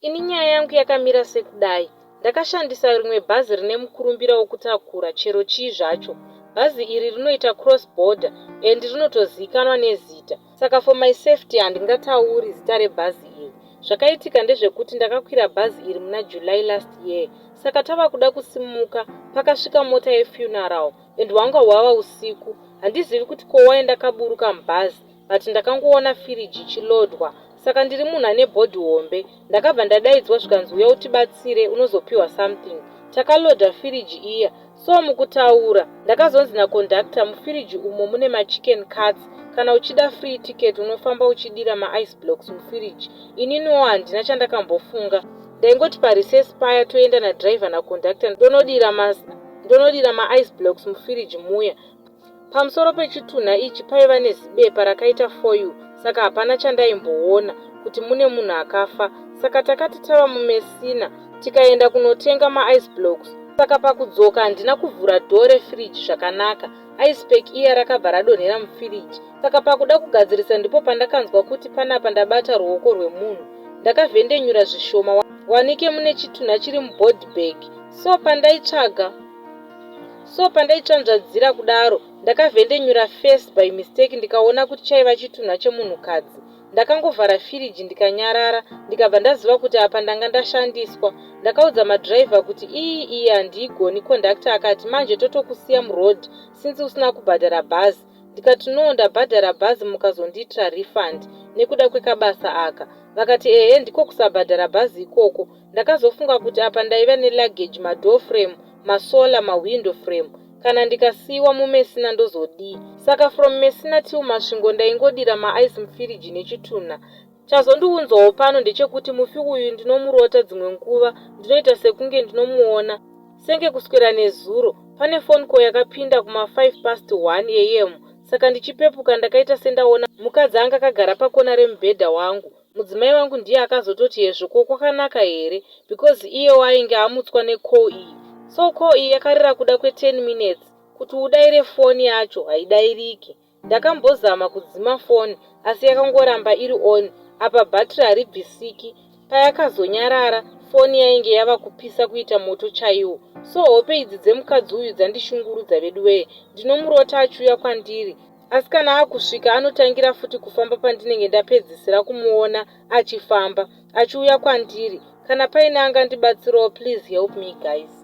Ini nyaya yangu yakamira sekudai. Ndakashandisa rimwe bhazi rine mukurumbira wokutakura chero chii zvacho. Bhazi iri rinoita cross border and rinotoziikanwa nezita. Saka for my safety handingatauri zita rebhazi iri. Zvakaitika ndezvekuti ndakakwira bhazi iri muna July last year. Saka tava kuda kusimuka pakasvika mota yefuneral and hwanga hwava usiku. Handizivi kuti ko why ndakaburuka mubhazi but ndakangoona firiji ichilodwa. Saka ndiri munhu ane bhodhi hombe. Ndakabva ndadaidzwa zvikanzi uya utibatsire unozopiwa something. Takalodha firiji iya. So mukutaura ndakazonzi naconductor mufiriji umo mune machicken cuts. Kana uchida free ticket unofamba uchidira maice blocks mufiriji. Ininiwo handina chandakambofunga. Ndaingoti parecess paya toenda nadriver naconductor ndonodira ma ndonodira maice blocks mufiriji muya. Pamusoro pechitunha ichi paiva nezibepa rakaita foil saka hapana chandaimboona kuti mune munhu akafa. Saka takati tava muMessina tikaenda kunotenga maice blocks. Saka pakudzoka handina kuvhura door refiriji zvakanaka. Ice pack iya rakabva radonhera mufiriji. Saka pakuda kugadzirisa ndipo pandakanzwa kuti panapa ndabata ruoko rwemunhu. Ndakavhendenyura zvishoma wanike mune chitunha chiri mubody bag. So pandaitsvaga so pandaitsvanzvadzira kudaro ndakavhendenyura face by mistake ndikaona kuti chaiva chitunha chemunhukadzi. Ndakangovhara firiji ndikanyarara ndikabva ndaziva kuti apa ndanga ndashandiswa. Ndakaudza madhiraivha kuti ii iyi handiigoni. Conductor akati manje totokusiya muroad since usina kubhadhara bhazi. Ndikati no ndabhadhara bhazi mukazondiitira refund nekuda kwekabasa aka. Vakati ehe ndiko kusabhadhara bhazi ikoko. Ndakazofunga kuti apa ndaiva neluggage madoor frame, masolar, mawindow frame. Kana ndikasiyiwa muMessina ndozodii? Saka from Messina till Masvingo ndaingodira maice mufiriji nechitunha. Chazondiunzawo pano ndechekuti mufi uyu ndinomurota dzimwe nguva ndinoita sekunge ndinomuona. Senge kuswera nezuro pane phone call yakapinda kuma 1:05 am saka ndichipepuka ndakaita sendaona mukadzi anga akagara pakona remubhedha wangu. Mudzimai wangu ndiye akazototi hezvo ko kwakanaka here because iyewo ainge amutswa necall iyi. So call iyi yakarira kuda kwe10 minutes kuti udaire foni yacho haidairiki. Ndakambozama kudzima foni asi yakangoramba iri on apa bhatiri haribvisiki. Payakazonyarara foni yainge yava kupisa kuita moto chaiwo. So hope idzi dzemukadzi uyu dzandishungurudza vedu wee. Ndinomurota achiuya kwandiri asi kana akusvika anotangira futi kufamba pandinenge ndapedzisira kumuona achifamba achiuya kwandiri. Kana paine angandibatsirawo please help me guys.